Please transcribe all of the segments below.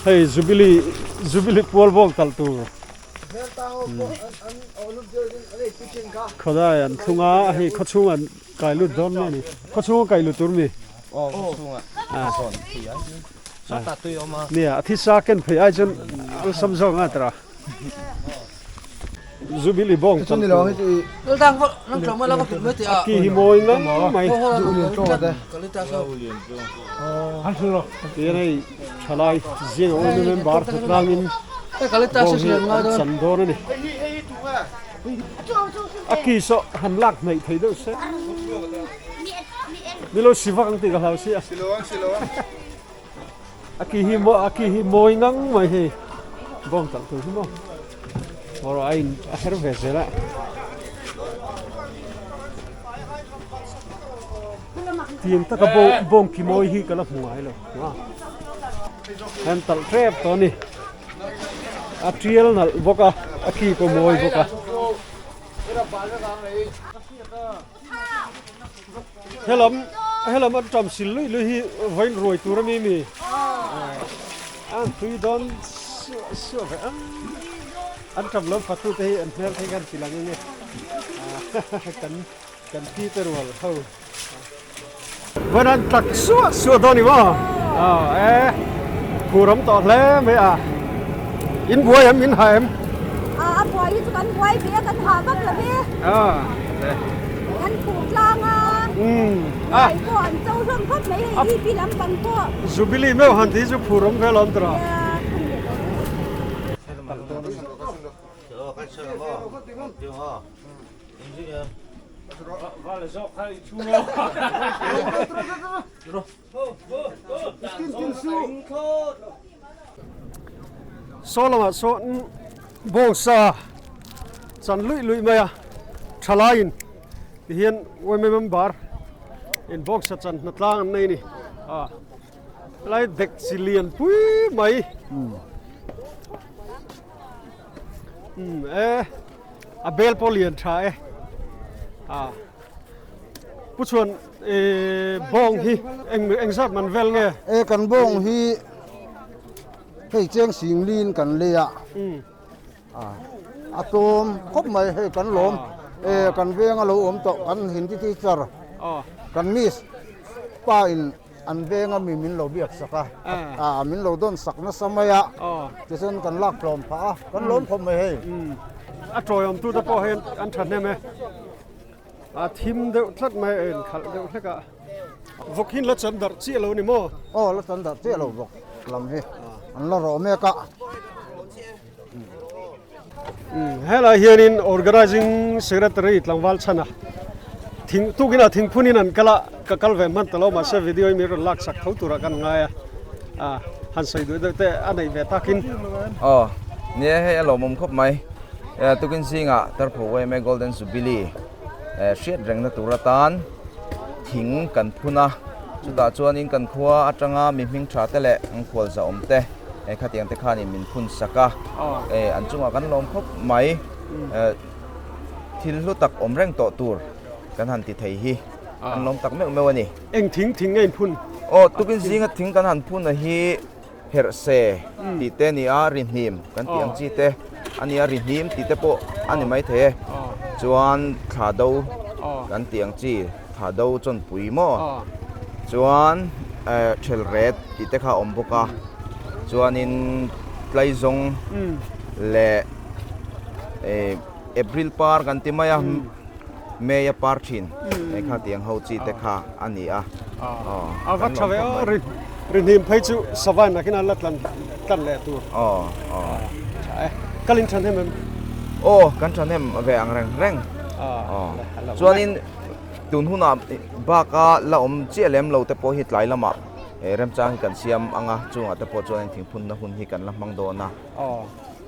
Hei Jubilee Jubilee pual bawng talh tur khawdai an thlung a hei khawchhung an kai lut dawn mai a ni khawchhung a kai lut tur mi nia a thisa ken phei ai chuan awlsam zawk ang a tira. Jubilee bawng chang a ki hi mawi ngang mai tihian hei thalai zing a awm em em bar khat tlangin bawng hi an chan dawn a ni a ki saw han lak hnaih thei deuh se nilo si vak ang tih ka hlau sia A ki hi maw a ki hi mawi ngang mai hei bawng talh tur hi maw maw a in a her ve zel a. Tiang taka bawng bawng ki mawi hi ka la hmu ngai lo a an talh tep tawh a ni a tial nalh bawk a a ki pawh mawi bawk a. Helam helam an tam sil luih luih hi vawiin ruai tur ami mi an tui dawn suah suah ve ang an tam lo fatu te hi an hmel thei kan ti lang enge kan kan pi te rual ho vawiin an tlak suah suah dawn ni maw e phuram tawh hle mai a in buai em in ha em a buai hi chu kan buai ve a kan ha vak lo e Kan phuh tlang a, ngai pawh an cho hlawm khawp mai hei hi pi lampang pawh. Jubilee meuh han tih chu phuh rawng vel a awm tawh a. Saw lamah sawn bawngsa chan luih luih mai a thalaiin tihian yma member in bawngsa chan hna tlang an nei a ni a helai dek chi lian pui mai umm e a bel pawh lian tha e a. Pu chuan bawng hi eng engzat man vel nge? E kan bawng hi hei cheng sing lin kan lei a, a tlawm khawp mai hei kan lawm e kan veng a lo awm tawh kan hindi teacher kan miss pa in an veng a mi min lo biak sak a, a min lo dawn sak nasa mai a tichuan kan lak tlawm phah a kan lawm khawp mai hei. A tawiawm tute pawh hian an thahnem e. A thim deuh tlat mai a inkhalh deuh hlek a. Vawk hi la chan darh chiah lo ni maw? Aw la chan darh chiah lo vawk lam hi an la rawh mek a. Helai hianin Organizing Secretary tlangval chhana thing tukin a thingphunin an kal a, ka kal ve hman ta lo mahse video hi min rawn lak sak tho turah kan ngai a, a han sawi duh deuh te a neih ve takin. Aw nia hei a lawmawm khawp mai. Tukin zingah Tarpho yma Golden Jubilee hriat rengna tur atan thing kan phun a, chutah chuanin kan khua atanga mi hming tha te leh ang khual zahawm te khatiang te khanin min phun sak a, an chungah kan lawm khawp mai. Thil hlu tak awm reng tawh tur kan han ti thei hi an lawm tak meuh meuh a ni. Eng thing thing nge in phun? Aw, tukin zinga thing kan han phun a hi. Herhse tih te a ni a, ri hnim kan tih ang chi te a ni a, ri hnim tih te pawh a ni maithei e. Chuan thla do kan tih ang chi, thla do chawnpui maw? Chuan thelret tih te kha a awm bawk a, chuanin tlaizawng leh April par kan ti mai a, May a par thin hei kha tiang ho chi te kha a ni a. A va tha ve aw ri ri hnim phei chu savain ah khian an la tlan tlan leh tur. Aw aw. Tha e. Kal in than hem em? Aw kan than hem ve ang reng reng. Aw. Chuanin tun hunah baka la awm chiah lem lo te pawh hi tlai lamah remchang hi kan siam ang a, chungah te pawh chuan thingphunna hun hi kan la hmang dawn a. Aw.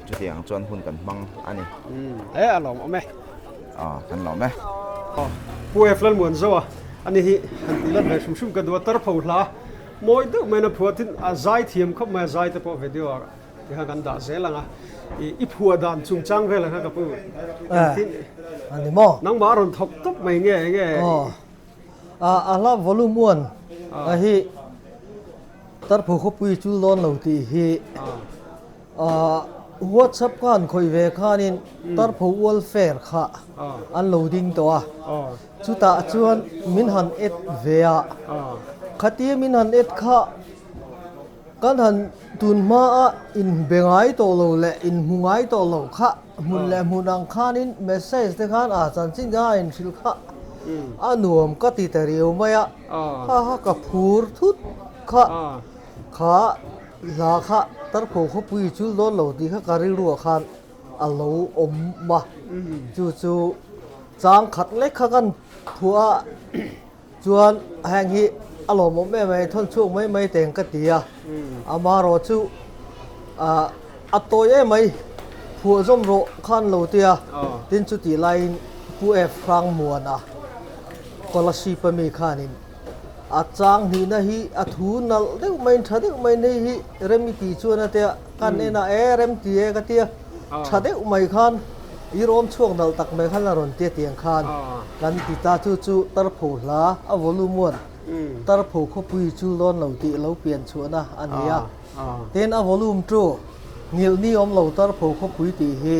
Chutiang chuan hun kan hmang a ni. E a lawmawm e. Aw kan lawm e. Pu F Lalmuan Zoa ani hi han tih lat ve hrim hrim ka duh a tarpho hla mawi deuh maiin a phuah tin a zai thiam khawp mai a zai te pawh video ah ti khan kan dah zel ang a i phuah dan chungchang vel ang kha ka pu engtin ani maw nangmah a rawn thawk tawp mai nge enge a hla volume 1 a hi. Tarpho khawpui chul dawn lo tih hi WhatsApp khan khawih ve khanin Tarpho welfare kha an lo ding tawh a, chutah chuan min han add ve a, khatia min han add kha kan han tun hmaa inbe ngai tawh lo leh inhmu ngai tawh lo kha hmun leh hmun ang khanin message te khan a chanchin kha a inhrilh kha a nuam ka ti ta riau mai a, ha ha ka phur thut kha kha hla kha Tarpho khawpui chul dawn lo tih kha ka rilruah khan a lo awm a, chu chu chang khat lek kha kan phuah a. Chuan heng hi a lawmawm em mai, thawn chhuak mai mai teng ka ti a, amarawh chu a tawi em mai, phuah zawm rawh khan lo ti a, tin chutih laiin Pu F Hrangmuana Kolasib ami khanin a chang hnihna hi a thu nalh deuh maiin tha deuh maiin hei hi rem i tih chuan a tia, kan en a e rem ti e ka tia, tha deuh mai khan I rawm chhuak nalh tak mai khan a rawn tia tiang khan kan ti ta chu chu Tarpho hla a volume one Tarpho khawpui chu lawn lo tih lo pian chhuahna a ni a. Tin a volume two Nghilh ni awm lo Tarpho khawpui tih hi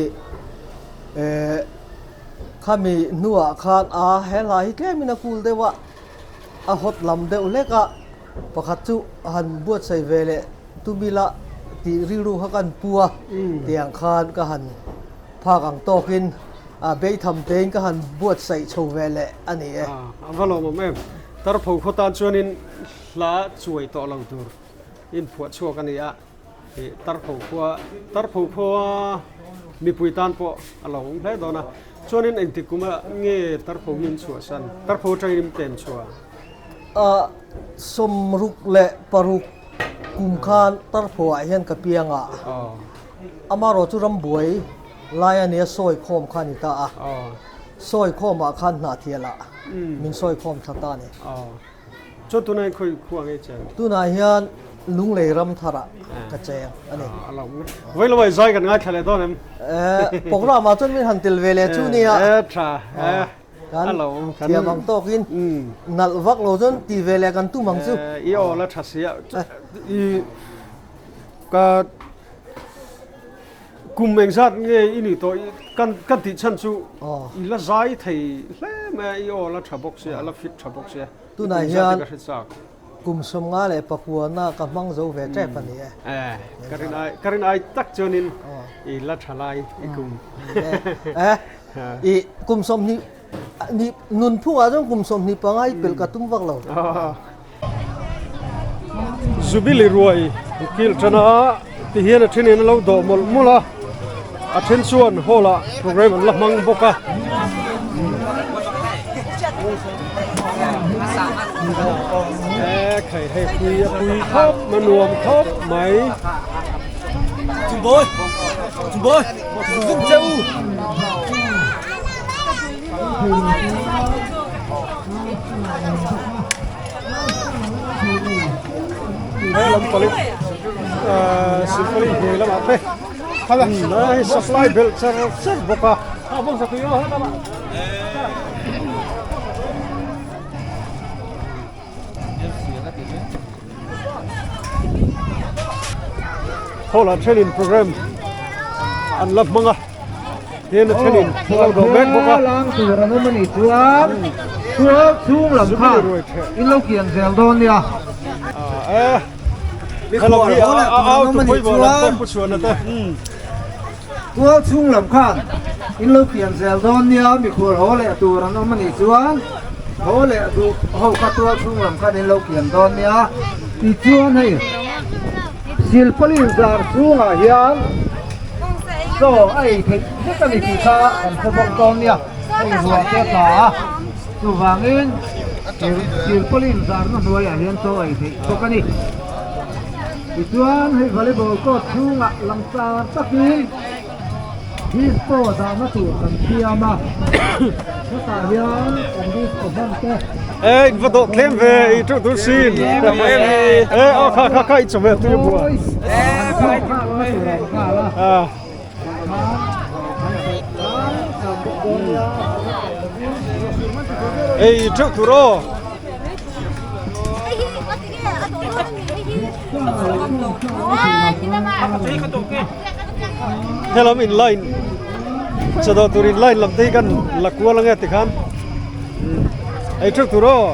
khami hnuah khan a he hla hi tlemin a kul deuh a, a hot lam deuh hlek a, pakhat chu han buatsaih ve leh Tumila tih rilru kha kan pu a, tiang khan ka han phak ang tawkin beitham tein ka han buatsaih chho ve leh a ni e. A va lawmawm em? Tarpho khaw tan chuanin hla chuai tawh lo tur inphuah chhuak a ni a, Tarpho khua Tarpho khua mipui tan pawh a lo awm hle dawn a. Chuanin engtik kuma nge Tarpho min chhuahsan? Tarpho atangin in pem chhuah? 66 kum khan Tarpho ah hian ka piang a, amarawh chu rambuai lai a nia sawi khawm kha a ni ta a, sawi khawm ah khan hnahthial ah min sawi khawm thla ta a ni. Chuan tunah hian khawi khua nge cheng? Tunah hian Lunglei ram thar ah ka cheng a ni. Vawilovai zai kan ngaithla leh dawn em? Program ah chuan min han tel ve leh chu nia. E tha e. Kan thiam ang tawkin nalh vak lo chuan ti ve leh kan tum ang chu. I aw la tha si a. I ka kum engzat nge i nih tawh kan kan tih chhan chu i la zai thei hle mai a i aw la tha bawk sia a la fit tha bawk sia. Tunah hian kum 58 ka hmang zo ve tep a ni e. Ka rin ai ka rin ai tak chuanin i la tha lai i kum. I kum 20 ni nunphungah chuan kum 25 i pelh ka tum vak lo. Zubili ruai kil tana tihian a thenin a lo dawh mawlh mawlh a, a then chuan hall ah program an la hmang bawk a. E khai hei pui a pui khawp a nuam khawp mai. He lam pali silpaulin hnuai lamah te hei supply belh char char bawk a. Hall ah thenin program an la hmang a tin a thenin an lo dawh mek bawk a. Lang tur an awm a nih chuan tual chhung lam khan in lo kian zel dawn nia. Tual chhung lam khan in lo kian zel dawn nia mikhual haw leh tur an awm a nih chuan haw leh duh ho kha tual chhung lam khan in lo kian dawn nia tichuan hei silpaulin zar chhungah hian chaw a ei theih vek a ni tih kha kan hre bawk dawn nia hei ruah te a tla a chuvangin silpaulin zarna hnuaiah hian chaw a ei theih bawk a ni. Tichuan hei volleyball court chhungah langsar takin disco dahna tur kan siam a, hetah hian kan disco hman te. E in va dawh tlem ve i teuh tur sin e aw kha kha kha i chawhmeh tui a bua ei teuh tur aw. Helam in line chawdawh tur in line lam te hi kan la kual ange tikhan ei theuh tur aw.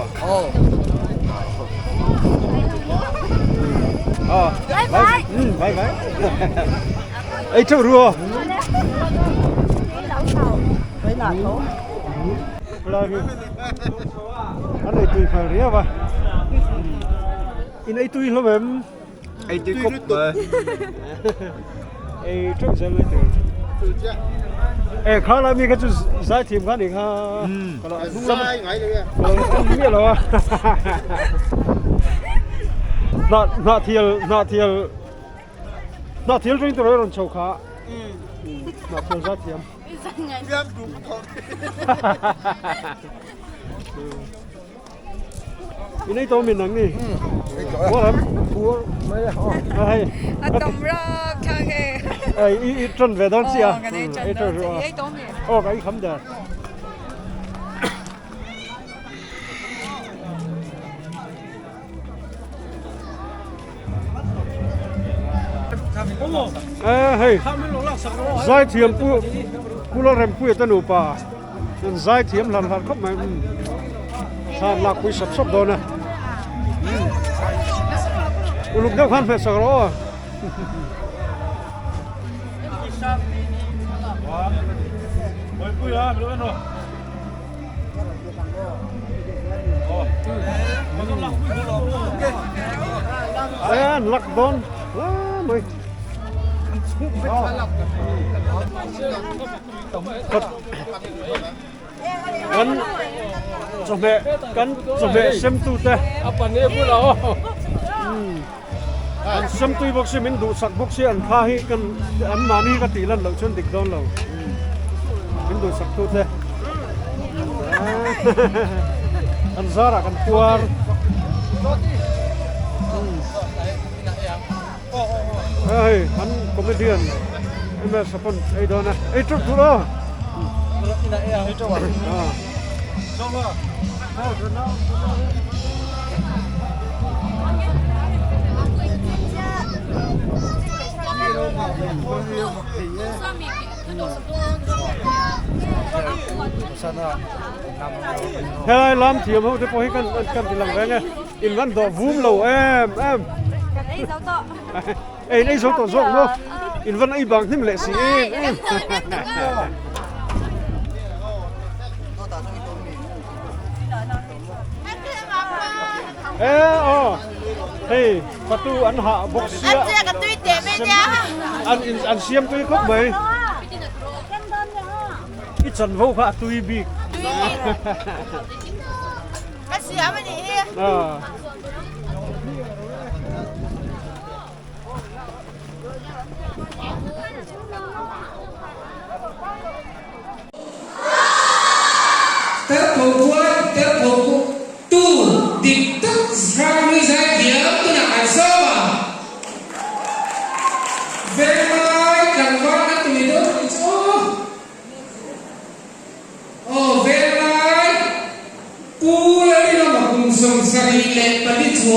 Aw bye bye bye ei theuh ru aw. An ei tui hmel riau a in ei tui hlawm em? Ei tui khawp mai. Ei teuh zel mai tur. E kha lai mi kha chu zai thiam kha ni kha. Zai ngai lo e. Ka lo a. Na na thial na thial na thial ring tur rawn chho kha. Na thial zai thiam. In ei tawh min ang ni. Puar am. Puar mai a. Hei. A tom rak thang he. Ei i i tron ve dawn si a. Kan ei tron Ei tron ru. Ei tawh mi. Aw ka ei kham der. Hei zaithiam pu Kula Rempuia te nupa an zaithiam hlan hlan khawp mai thlan lakpui sawp sawp dawn a uluk deuh khan hmeh sak rawh aw. An lak dawn hle mai. Kan chawhmeh kan chawhmeh semtu te an semtui bawk si min duhsak bawk si an kha hi kan an mahni ka tih lan loh chuan dik dawn lo min duhsak tu te an zarah kan puar hei an comedian email sapawn ei dawn a ei teuh tur aw Helai lam thiam ho te pawh hi kan kan ti lang reng e in van dawh vum lo em em ei in ei zo tawh zawk maw in van ei bang hnim leh si em em e aw hei patu an hah bawk sia an in an siam tui khawp mai i chanvo kha a tui bik ka siam a nih hi Terpho khuan terpho khu tu dik tak hrang zai thiam tunah kan sawm a. Venglai tlangval a tui deuh tih chu aw Venglai Pu Lalilama kum 74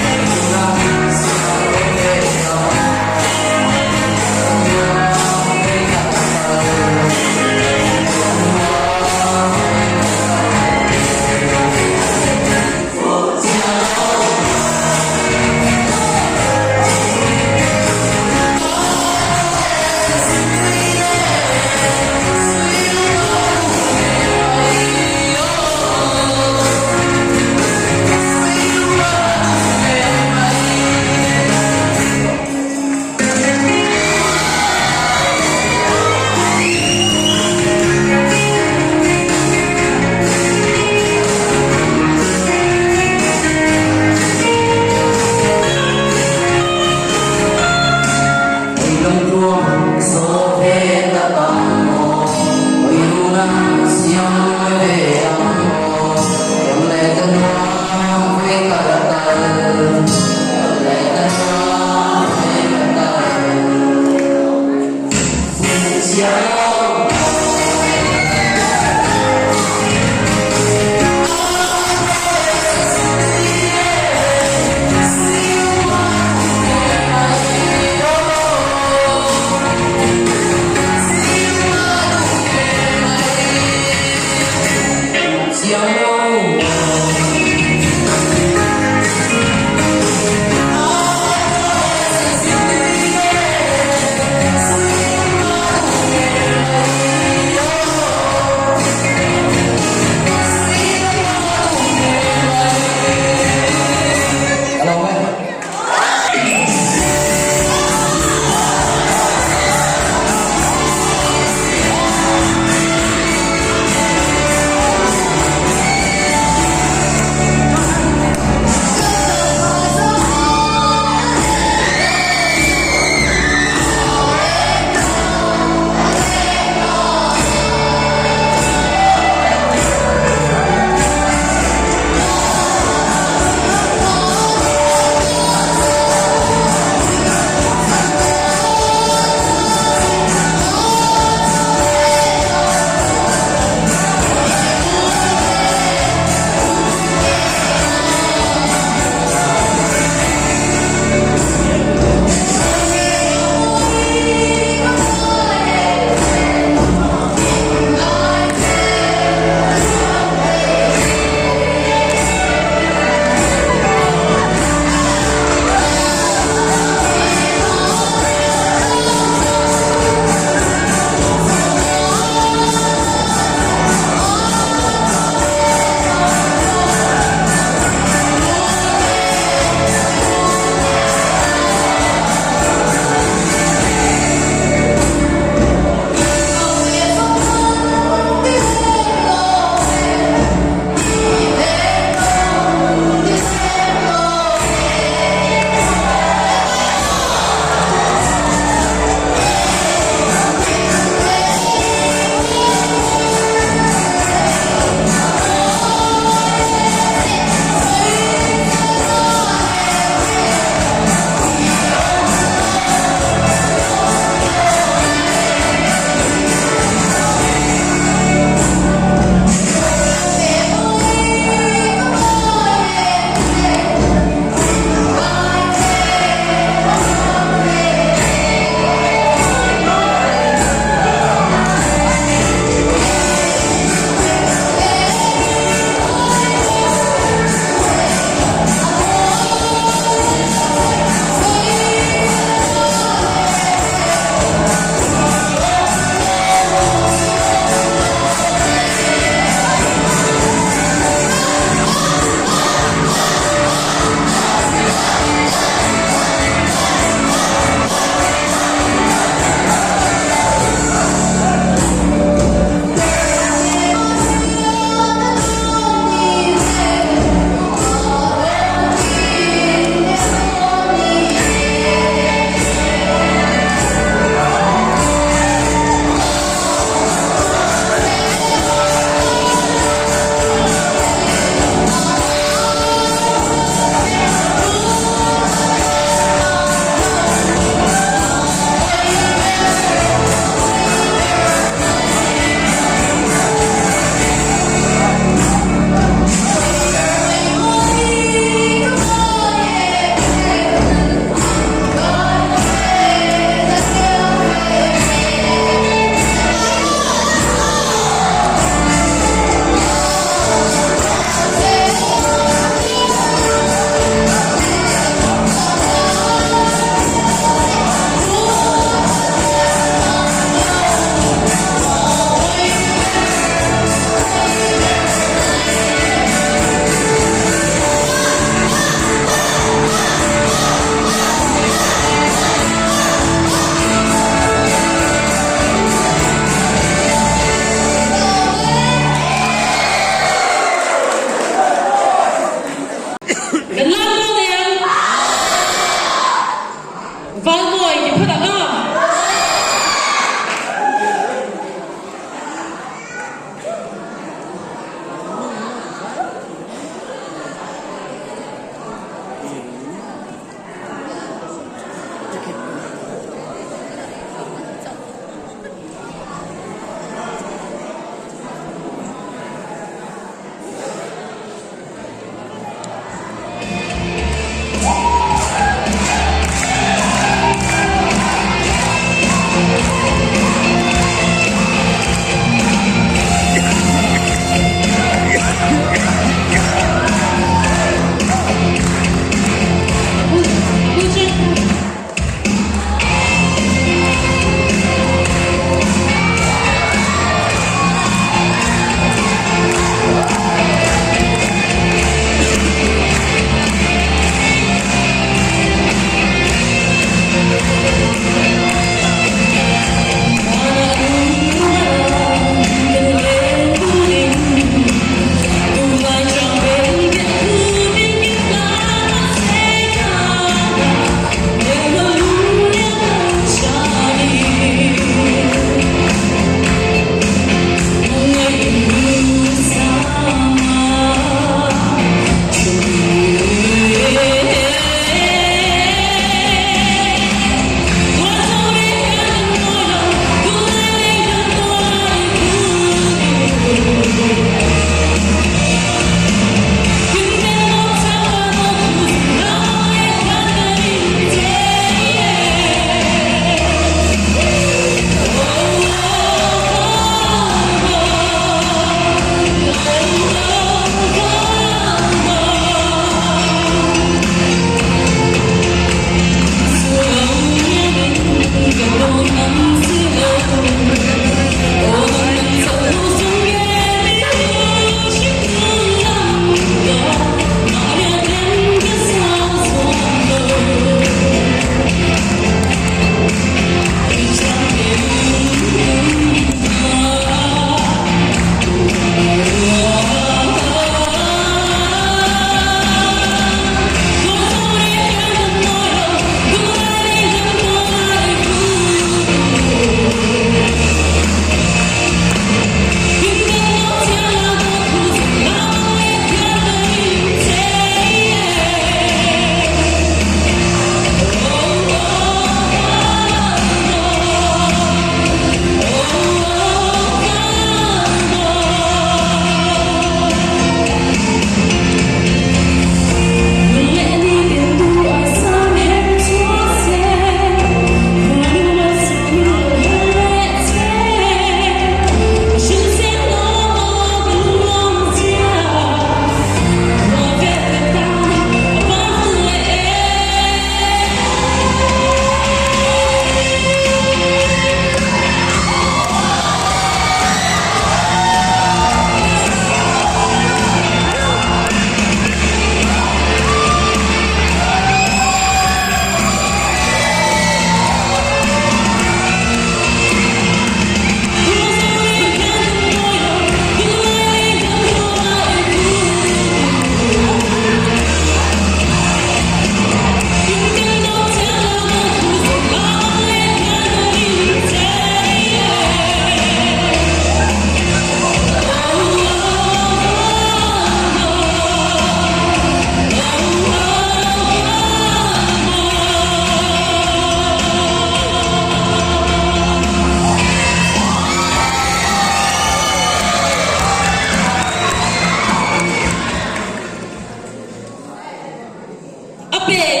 A pek.